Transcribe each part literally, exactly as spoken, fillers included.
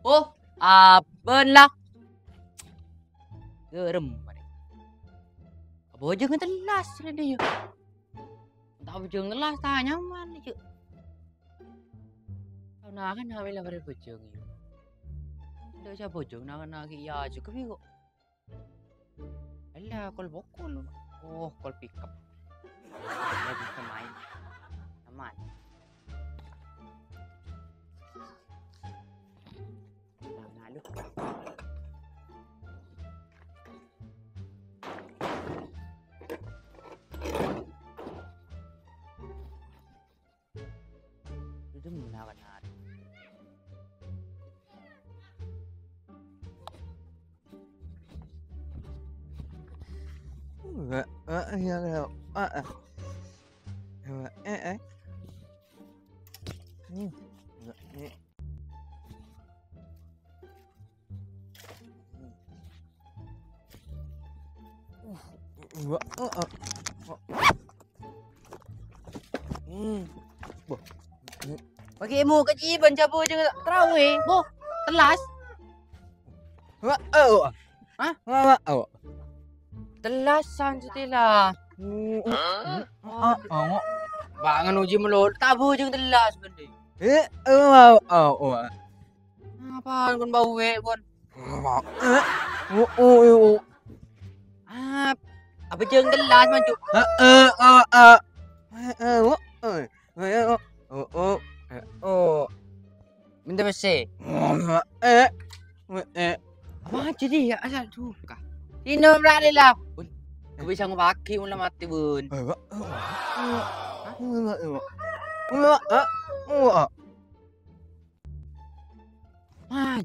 Oh, abân la. Gerem. Abhâjâng tellas rè ḍiyâ. Ta' abhâjâng tellas, ta' nyaman, Cuk. Tao nakan hamil la bhâjâng, yâ. Ndak sè abhâjâng nakan lagi, yâ, Cuk, kok. Ella, kol bokol. Oh, kol pickup. Ella bisa main. Aman. Nah, nah, lu. Itu benar-benar. Enggak, eh, iya, iya. Ah, ah. Enggak, eh, eh. Hmm, enggak, eh. Enggak, eh, eh. Hmm. Boh. Pakai ilmu kajiban, cabut jangan terawih, boh. Telas. Wah, oh. Hah? Wah, wah, oh. Telasan setila. Hmm. Ah, oh. Bangun uji melulu, tabu jeung telas, bener. Eh, oh, oh, oh, oh. Apaan kon bau we, kon? Eh, oh, oh, oh, oh. Ah, apa jeung telas, maju? Eh, eh, eh, eh. Eh, eh, oh, eh. Eh, oh, oh, oh, eh, oh. Minta pèssè. Eh, eh, eh. Apa jadi ya, asal suka. Dino berani lah. Bun, kok bisa ngobaki mula mati, Bun. Eh, wa-, eh, wa-, eh, wa-, eh, wa-, eh, wa-, eh, wa-, eh. Maju.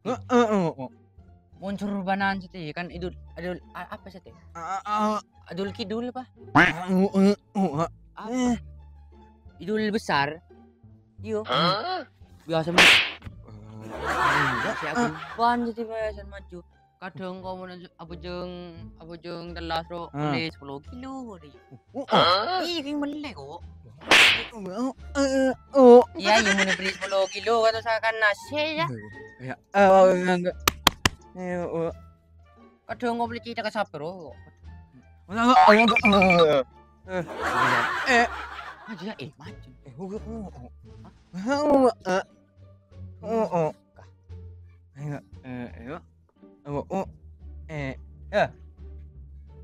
Heeh, heeh. Mon Surbanan sete kan Idul, Idul, a-, apa sete? A-, a-, a-, Idul Kidul apa? A-, u-, u-, u-, a-, apa? Eh. Idul Besar. Iyo. Hah? Biasa mah. Eh, enggak. Si Abu Ban jadi biasa maju. Kadang kau mau nanya, apa jeng, apa jeng telas ro, ah, beli sepuluh kilo, beli. Oh, oh. Hah? Ih, kayak melek kok. Oh, eh, oh. Iya, yang mau beli sepuluh kilo, kata saya kan nasi ya. Ya, eh, oh, enggak, enggak. Eh, oh. Kadang kau beli cita ke sapi ro. Enggak, enggak, enggak, enggak. Eh, eh. Aja, eh, maju. Eh, oh, oh, oh. Hah? Oh, eh. Oh, oh. Ayo, eh, ayo. Oh, oh. Eh, ya.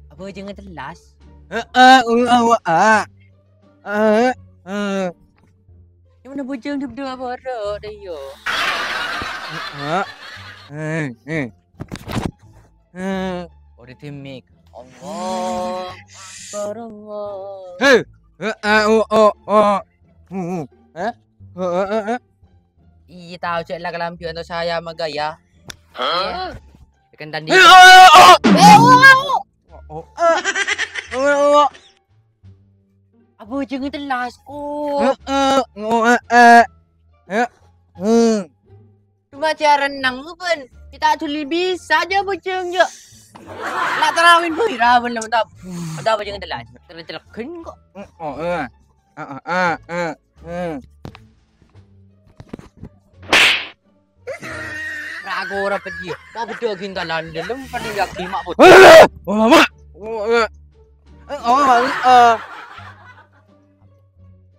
Apa jeng telas? Heeh, oh, oh, ah. Eh, eh. Yang mana bujang dua-dua baru deh, yo. Heeh. Eh, eh. Eh. Oh, di timik. Allah Akbar, Allah. Hei. Heeh, oh, oh, oh. Hmm, hmm. Eh? Heeh, heeh, heeh. Iya, tahu cek lah kelambi atau saya sama gaya. Hah? Iya. Kan tadi. Eh, oh, oh, oh. Eh, oh, oh. Oh, oh. Eh. Oh, oh, oh. Apa jangan telas kok? Eh, eh, oh, eh, eh. Eh. Hmm. Cuma cara nang pun. Kita tuli bisa aja bujang, yo. Lah tarawin boy, rawan lah mantap. Ada apa jangan telas? Terus celeken kok. Oh, eh. Ah, ah, ah, ah. Hmm. Rago ora pejji. Mau bedo gintalan dalam paling gak dimak bot. Oh, mama. Oh, eh. Eh, oh, mama. Eh.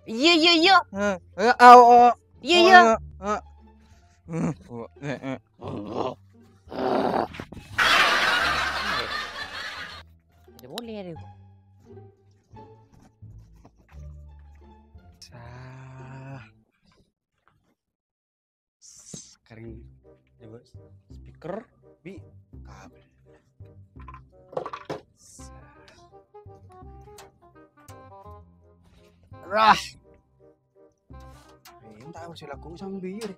Iya, iya, iya. Eh, eh, oh, oh. Iya, iya. Oh, eh, eh. Hmm, oh, eh, eh. Ada boleh ada. Sah. Sekarang coba speaker bi kabel. Sah. Rah. Eh, entah apa sih lagu sambil.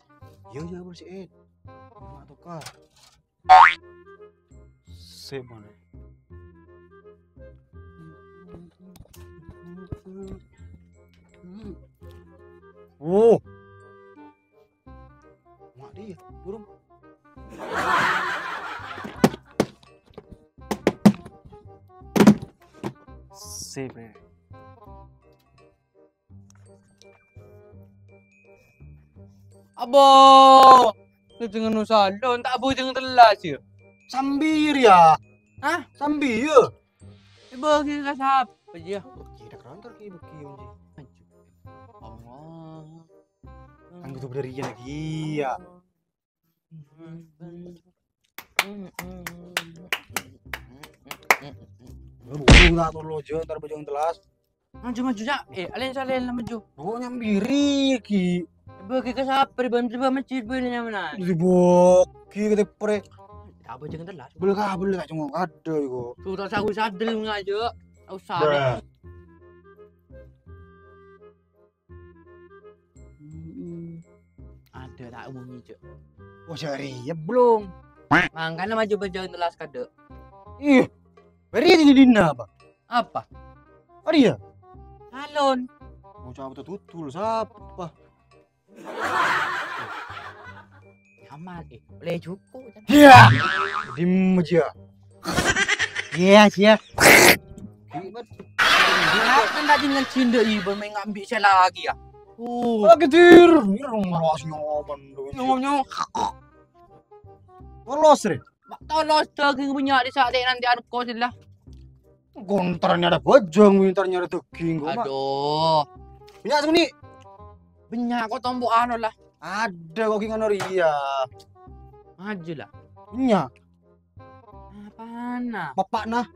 Ya, ya, apa sih, eh. Mak tukar. Sip, mana? Oh. Mak dia, burung. Sip, eh. Abo! Ngejeng anu salon, ta' abhâjâng tellas, yâ? Sambir, yâ. Hah? Sambir, yâ. Èbâghi ka sapa, yâ? Bâghi dak rantar ki bâghi, onjhi. Allah. Kan kudu berriyan lagi, yâ. Buru ta' tolo, jâ, entar abhâjâng tellas. Maju, maju, Cak. Eh, alen-salen maju. Oh, nyambiri, Ki. Bâghi ka sapa, bân, bân masjid, bân, nyamana. Dibâghi ka tepre. Ta' abhâjâng tellas. Bel kabel, ta' congok kadâ, iko. Tuh, ta' usah sadel ngajâ. Ta' usah. Bruh. Mm-mm. Adâ' ta' omongi, Cak. Oh, sehari ya belum. Mangkana maju abhâjâng tellas kadâ'. Ih, beri aja di dina apa? Apa? Ari ya? Salon. Mau coba tutul sapa? Amat, eh. Boleh cukup, Cak. Iya. Dim aja. Iya, iya. Kan tadi ngancin deh, Iban main ngambil saya lagi ya. Oh. Lagi dir, ini rumah rawas nyoban tuh. Nyong, nyong. Polos, Re. Mak, tolos daging punya di saat nanti anu kos lah. Konternya ada bajang, winternya ada daging, kok, Mak. Aduh. Banyak tuh, nih. Banyak kok tompokan lah. Ada kok gimana Ria? Aja lah. Banyak. Apana? Bapak nah.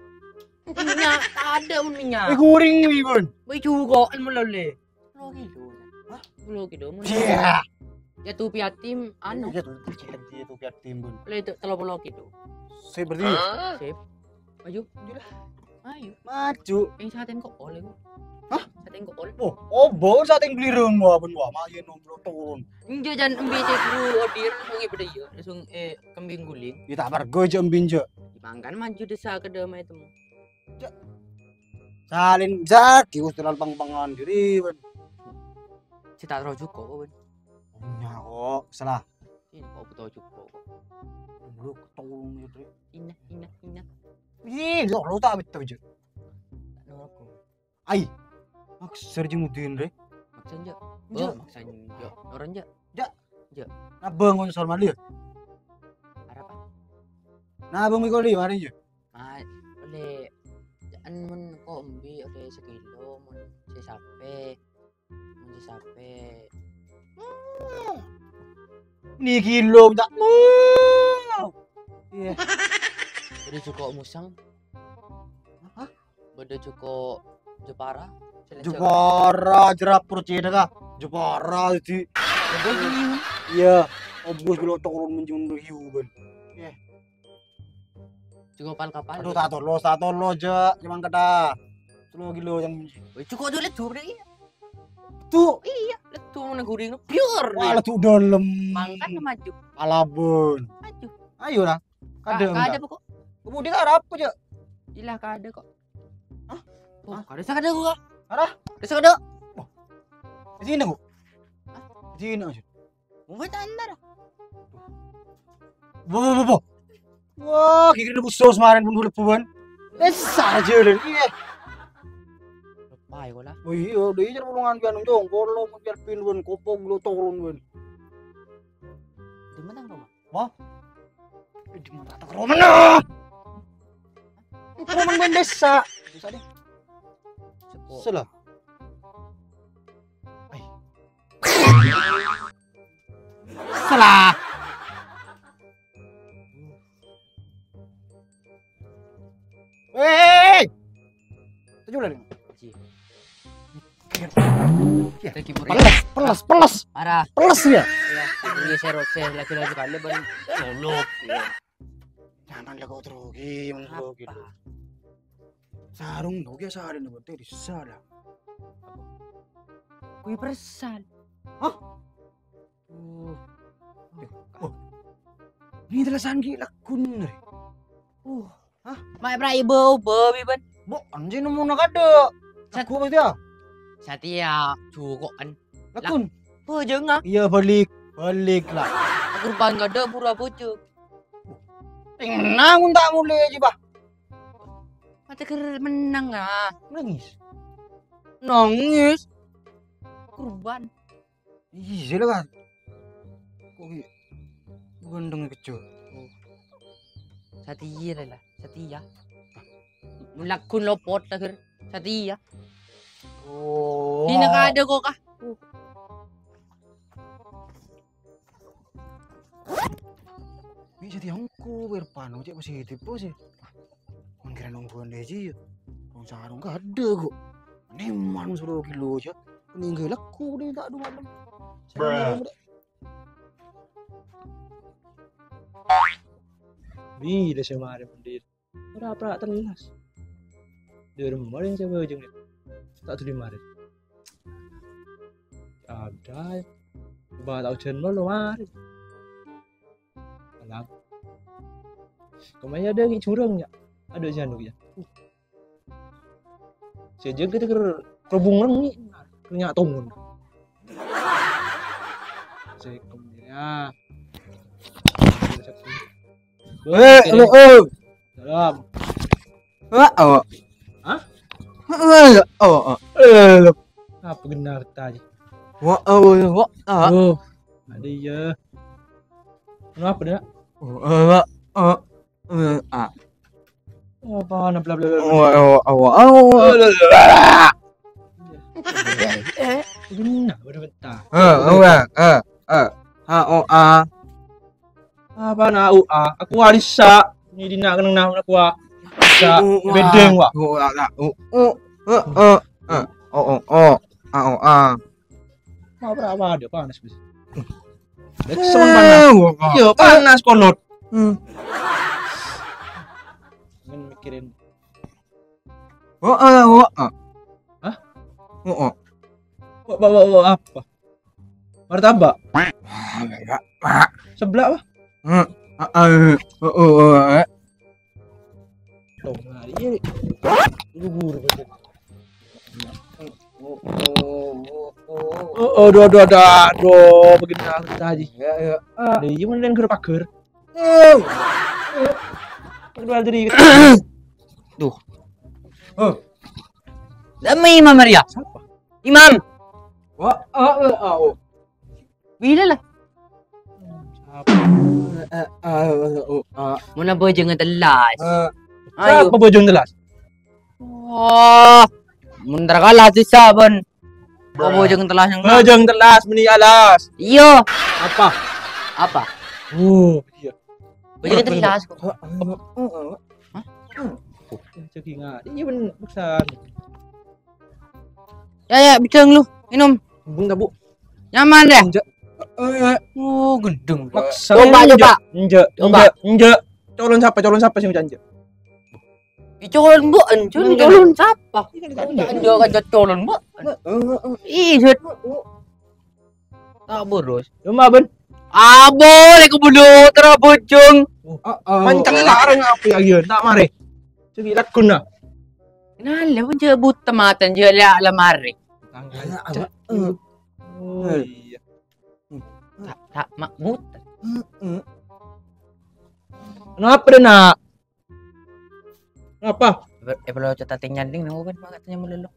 Minyak, ada pun minyak. Eh, goreng nih, Bun. Wih, juga kan melole. Puluh kilo. Hah? Puluh kilo, mun. Iya. Yatim piatu, anu. Iya, tuh, tuh, tuh, tuh, yatim, Bun. Boleh itu, telur puluh kilo. Sip, berarti. Sip. Maju. Maju lah. Ayo. Maju. Yang saten kok oleh, Bu. Hah? Saten kok oleh. Oh, oh, bau saten kelirung, wah, Bun, wah, mayu nomor turun. Enggak, jangan ambil saya dulu, order, langsung ibadah ya. Langsung, eh, kambing guling. Ya, tak pergo, jam binjo. Mangkana maju desa ke damai itu. Cak. Salin jaki, Gusti, lal pang-pangan diri, Bun. Cita terus juga, Bun. Nya kok, salah. Ini kok betul juga kok. Lu ketolong ya, Dre. Inah, inah, inah. Ih, lo, lo tak betul, Cak. Tak nolak, kok. Ai. Maksa jeung Udin, Dre. Maksa, Cak. Cak. Oh, maksa, Cak. Orang, Cak. Cak. Cak. Nabang kon Sormali ya? Harapan. Nabang mi koli, mari, Cak. Ah, oleh, jangan mun kok embi oleh sekilo, mun sesape. Mun sesape. Hmm. Ni kilo, tak. Hmm. Iya. Jadi cukup musang. Hah? Beda cukup Jepara. Jepara, jerap percaya kah? Jepara, di. Iya. Obus kalau turun menjun hiu, Bun. Iya. Cukup pal kapal. Aduh, tak tolo, tak tolo, Cak. Cuman kata. Tolo kilo yang Wih, cukup dulu tuh, Bre. Tuh. Iya, letu mana guring, pure. Wah, letu dalam. Mangkana maju. Palabun. Maju. Ayo lah. Ka-, kadang ka ada enggak? Apa kok? Kemudian ada apa, Cak? Ilah, ka ada kok. Hah? Oh, hah? Ka ada, ka ada gua. Ada? Ada, ka ada. Wah. Di sini, kok. Hah? Di sini aja. Mau baca antar. Bo, bo, bo, bo. Wah, gigi ada busos kemarin pun lebu, Bun. Eh, saja, Len. Iya. Lepai kok lah. Oh iya, udah iya, perpulungan pian, Jong. Kalau mau pian pin, Bun, kopong lo turun, Bun. Di mana, Bang? Wah. Eh, di mana tak romen? Romen main desa. Desa deh. Sepo. Salah. Ai. Salah. Hei. Tujuh belas. Ji. Lagi murid. Peles, peles, peles. Parah. Peles ya? Iya, ini saya rose lagi-lagi kali ban. Goblok. Iya. Jangan lah kau terus, Ki, men terus, Ki. Apa? Sarung tuh, ya, sarung tuh, di sana. Kui persan. Hah? Uh. Oh. Ini tellasan ki lagun, Re. Uh. Hah? Mai prai bau, bau, Iban. Bo, anjing nemu nak ada. Sat- Aku pasti ya. Satya, cukup kan. Lagun. Bojong ah. Iya, balik. Balik lah. Kurban kada pura bojong. Tenang, tak mulai aja, Bah. Mata ker menang ah. Nangis. Nangis. Kurban. Iya lah, kan. Kok gitu? Gondong kejur. Satèya la, satèya. Mon lagghu lopot la, Ger. Satèya. Oh. Dina kada kok, Kak. Wi, satèya engko' Wirpano cè' positif, Bos, ya. Mon kèra nungguan dâ' jiyâ, ya. Rong sarong kada kok. Neman sepuluh kilo, ya. Ninggal aku deh, tak dua malam. Bilâ sè marè, Bendit? Ora pra' tellas. Dâri marèn sè bâjâng, ya. Tak tuli marè. Ada, ya. Ba tao jân lo marè. Alah. Kemaya ada di jurang, ya. Ada janu, ya. Sè jâgâ tèkèr kerubung rengngè', kènnya' tongon. Assalamualaikum, ya. Eh, halo, eh. Salam. Wah, awak. Hah? Eh, awak. Eh, apa genah tadi? Wah, awak, wah, ah. Oh, ada iya. Kenapa, Dak? Oh, eh, wah, ah. Eh, ah. Apa, na, bla, bla, bla, bla. Oh, oh, oh, oh, oh. Eh, eh, gini, nah, udah betah. Eh, oh, eh, eh, eh. H O A. Apa, na, U A? Aku warisa. Ini dina kenang nama aku, ah. Bisa bedeng, wah. Oh, oh, oh, oh, eh, eh, eh. Oh, oh, oh. A O A. Mau berapa ada panas, Bos? Dek, semen panas. Eh, wah, wah. Iya, panas, kolot. Hmm. Men mikirin. Oh, eh, oh, eh. Hah? Oh, oh. Wah, wah, wah, wah, apa? Martabak? Ah, enggak. Ah. Seblak, wah. Hmm. Ah, ah, oh, oh, oh, eh. Tuh, nah, iya. Buru-buru, Bos. Oh, oh, aduh, aduh, aduh, aduh, begini aku tadi. Ya, ya. Ah, iya, mana yang ger pagar? Oh. Kedua tadi. Duh. Oh. Lami Imam Arya. Siapa? Imam. Wah, ah, ah, ah, oh. Bilâ la? Sapa? Eh, eh, eh, oh, ah. Mon abhâjâng tellas. Eh, ayo. Sapa bhâjâng tellas? Wah, mon tara kala sisa, bân. Kok bhâjâng tellas yang bhâjâng tellas, meni alas. Iya. Apa? Apa? Oh, iya. Bhâjâng tellas kok. Hah? Jadi nggak? Iya, bân, pesan. Ya, ya, bhâjâng lu, minum. Bung, Bu. Nyaman deh. Enjak. Eh, eh. Oh, gendeng. Maksa. Coba, enjak, coba. Enjak, coba. Enjak, enjak. Calon siapa? Calon siapa sih, enjak? Ih, calon, Bu, calon, calon siapa? Enjak, enjak, calon, Bu. Eh, eh, eh. Ih, set. Tak boros. Cuma, Ben. Abo, lek bulu tera bojong. Ah, ah. Pancen larang apa ya, iya? Tak mare. Segi lagu nah. Nah, le, je buta mata, je le lemari. Tanggal. Oh, iya. Tak, tak mak buta. Kenapa deh, Nak? Kenapa? Eh, perlu cerita nyanding, nunggu kan, mak katanya melulu.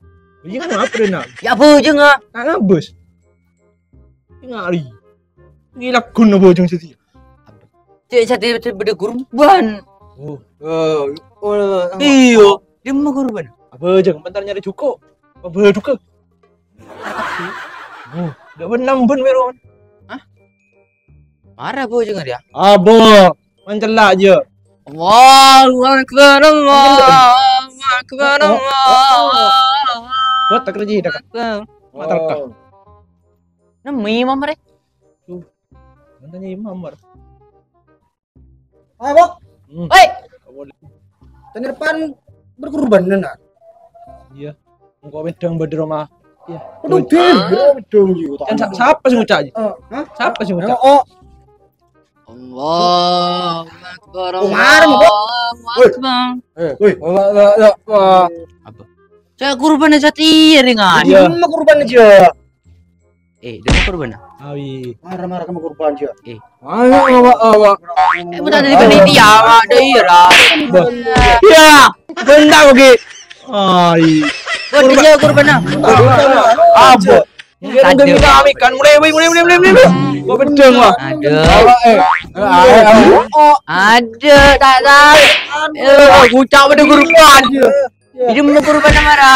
Iya, kenapa deh, Nak? Ya, apa aja, nggak? Tak ngabus. Ngari. Ini lagu napa, Jung, jadi? Cek, jadi, jadi beda kurban. Oh. Oh, oh, oh. Iyo, dia mau kurban. Apa aja, bentar nyari cuko. Apa duka? Oh, gak benar, ben, Weron. Hah? Marah, Bu, jangan dia. Abo, mencela aja. Allahu Akbar, Allahu Akbar, Allahu Akbar. Buat tak kerja, dah. Akbar. Mak terka. Oh. Nemi, Imam, re. Tuh. Nanya Imam, Mar. Ayo, Bok. Hmm. Hei. Tahun depan berkurban, benar? Iya. Engko' wedang bâdâ roma. Iya. Waduh, Bil, bro, wedang iki, tak. Kan sa-, sapa sing ngucap iki? Eh, hah? Sapa sing ngucap? Oh, oh. Allahu Akbar, oh, marem, Bok. Allahu Akbar. Eh, woi, woi, woi, woi, woi. Apa? Saya kurban aja tiring, ah. Iya. Ini mah kurban aja. Eh, dia mau kurban, ah? Awi. Marah-marah kamu kurban aja. Eh. Ayo, awak, awak. Eh, bukan dari panitia, awak, ada iya, lah. Bah. Iya, bentar, Ki. Ai. Kurban aja, kurban, ah. Apa? Mungkin Aduh. Kami kan mulai, mulai, mulai, mulai, mulai, mulai. Kok pedang, wah. Aduh. Ayo, eh. Ayo, ayo. Aduh, tak tahu. Eh, bocah pada kurban. Jadi mau kurban sama ra.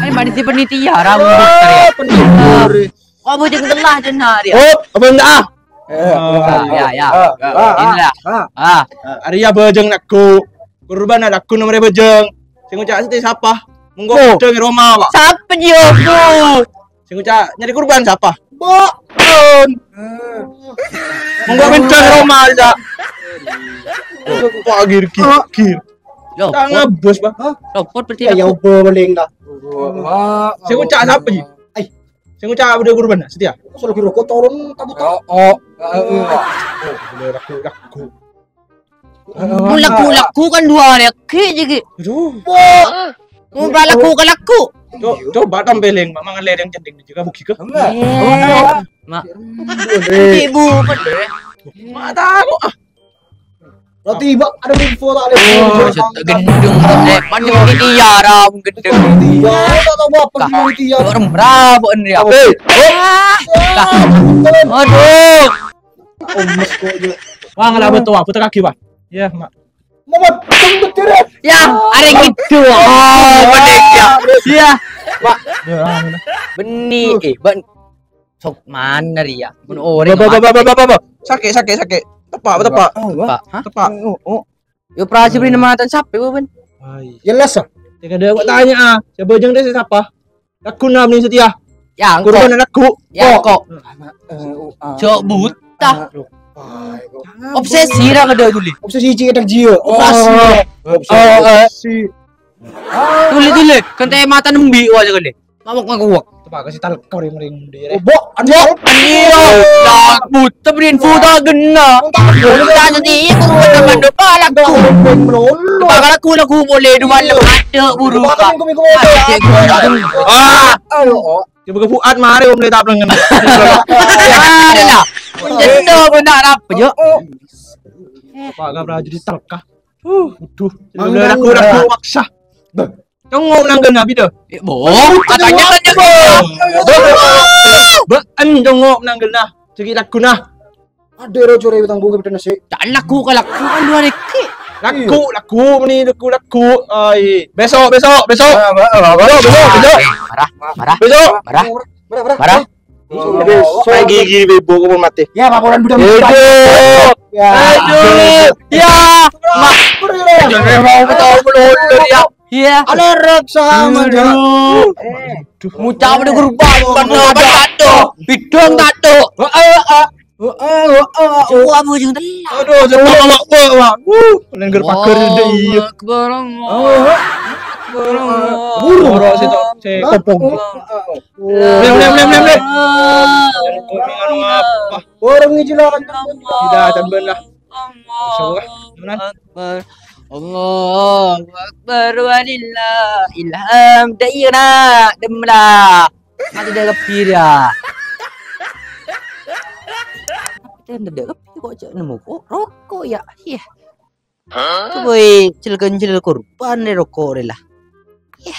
Ayo, mana si panitia, ra, mundur, ya. Bener. Kok bocah telah, dan hari, ya? Oh, apa enggak, ah? Eh, Ah, ya, ya. Ah, ah, Inilah. Ah. Ah. Arya bajang nakku. Kurban nakku nomor bajang. Sing ngucap siti sapa? Monggo Oh. pedang roma, Pak. Sapa, Ji, aku? Sing ngucap nyari kurban sapa? Mbok. Pun. Monggo pedang roma, Cak. Pak, gir, gir, gir. Yo, Tak ngabus, Pak. Hah? Copot berarti Ya, ya, aku. Apa paling dah. Sing ngucap sapa, Ji? Ai. Sing ngucap udah kurban, setia. Solo kira kok turun tabu Oh, oh. Boleh ragu-ragu. Mau lagu-lagu kan dua lagi, Ji. Aduh. Mau lagu ke lagu. Co-, coba tampilin, Mak, mangan lereng cending juga bugi ke. Eh, Mak. Ibu, kan. Mak tahu, ah. Roti, Pak, ada info tak ada. Oh, set gendung, eh, mana ini tiara, gendung. Iya, tak tahu apa Kak. Ini tiara. Orang berapa ini ya? Hei. Ah. Aduh. Omes kok, Ji. Wah, ngelak betul, Pak. Putar kaki, Pak. Ya, Mak. Mama, tunggu, Cere. Ya, ada gitu. Oh, bener ya. Iya. Pak. Ya, mana? Beni, eh, ben. Sok mana ya? Mun oreng Ba, ba, ba, mati. Ba, ba, ba, ba. Sakit, sakit, sakit. Tepak, tepak. Oh, Pak. Hah? Tepak. Oh, oh. Yo, operasi beri nama matan sapi, Bu, Ben. Ai. Ya, les, ah. Ya, kada aku tanya, ah. Siapa jeng deh, siapa? Lagu nam nih setia. Ya, Kurban engko. Lagu. Ya, Kok. Kok. Eh, oh, ah. Cok buta. Ah, lupa, kok. Obsesi ra kada tuli. Obsesi cik tak jio. Obsesi. Oh, obsesi. Tuli, tuli. Kan teh mata nembi wae kali. Mabok ngakuwak. Tepak kasih talek kau ring-ring di. Oh, bok, anjir. Iya. Lah, buta brin buta genna. Buta genna. Buta jadi kurban teman depan lagu. Melulu. Tepak lagu, lagu boleh dua lem ada buru. Tepak ka. Minggu-minggu ada. Ah. Ayo, oh. Coba ke Fuad mari, om, tak pelengen. Ada lah. Jendo guna apa, Jo? Pak, gak pernah jadi telka. Uh, aduh. Mangga. Udah aku, udah aku maksa. Beh. Congok nang kena, bida. Eh, boh, katanya kan juga. Beh, en congok nang kena. Segi lagu nah. Ada rojo rewe tanggung ke nasi. Jangan lagu ke lagu kan dua lagi. Lagu, lagu, meni lagu, lagu. Ai, besok, besok, besok. Besok, besok, besok. Marah, marah. Besok. Marah. Marah, marah. Marah. Besok. Kayak gigi bebo, aku mau mati. Ya, laporan budak. Besok. Ya. Aduh. Ya. Mak. Jangan mau betul, betul, ya. Iya. Ada rek sama aja. Aduh. Mucap ada kurban, bukan kurban tato. Bidang tato. Heeh, heeh. Heeh, heeh. Semua bujung telah. Aduh, semua, wah, wah, wah. Wuh, lengger pagar ini, iya. Allahu Akbar, Allahu Akbar, Allahu Akbar. Ora sih, Tok. Sih, kopong. Lem, lem, lem, lem, lem. Jangan kau dengan apa? Orang ini jelas. Tidak, jangan benar. Allahu Akbar. Allahu Akbar walillahil hamd. Iya, nak. Demla. Mati dah kepi dia. Mati dah kepi kok cak nemu kok rokok ya. Iya. Coba, eh, celkan-celkan kurban deh rokok deh lah. Iya.